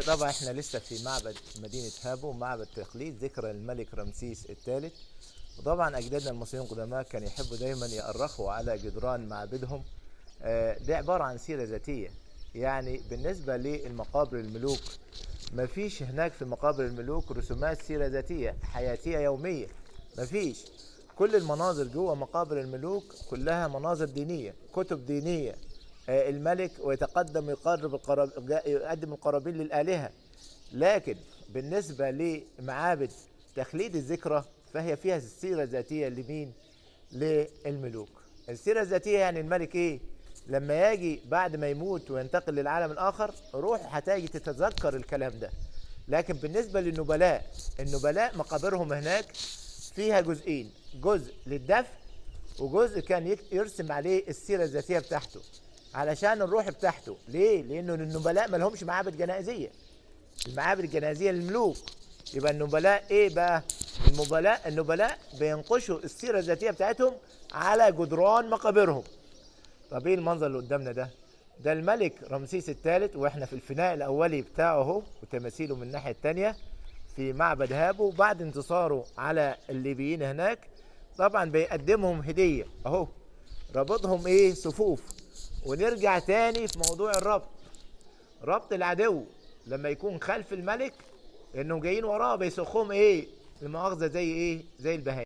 طبعا احنا لسه في معبد مدينة هابو، معبد تخليد ذكرى الملك رمسيس الثالث. وطبعا اجدادنا المصريين القدماء كانوا يحبوا دايما يأرخوا على جدران معابدهم. ده عبارة عن سيرة ذاتية. يعني بالنسبة للمقابر الملوك، ما فيش هناك في مقابر الملوك رسومات سيرة ذاتية حياتية يومية، ما فيش. كل المناظر جوه مقابر الملوك كلها مناظر دينية، كتب دينية. الملك ويتقدم يقرب يقدم القرابين للآلهة. لكن بالنسبة لمعابد تخليد الذكرى فهي فيها السيرة الذاتية لمين؟ للملوك. السيرة الذاتية يعني الملك ايه؟ لما يجي بعد ما يموت وينتقل للعالم الآخر روحه هتاجي تتذكر الكلام ده. لكن بالنسبة للنبلاء، النبلاء مقابرهم هناك فيها جزئين، جزء للدفن وجزء كان يرسم عليه السيرة الذاتية بتاعته علشان الروح بتاعته. ليه؟ لأنه النبلاء ما لهمش معابد جنائزية، المعابد الجنائزية للملوك. يبقى النبلاء ايه بقى؟ النبلاء بينقشوا السيرة الذاتية بتاعتهم على جدران مقابرهم. طب ايه المنظر اللي قدامنا ده؟ ده الملك رمسيس الثالث، واحنا في الفناء الاولي بتاعه اهو، وتماثيله من الناحية الثانية في معبد هابو بعد انتصاره على الليبيين هناك. طبعا بيقدمهم هدية اهو، ربطهم ايه؟ صفوف. ونرجع تاني في موضوع الربط، ربط العدو لما يكون خلف الملك، انه جايين وراه بيسخهم ايه؟ المؤاخذة زي ايه؟ زي البهائم.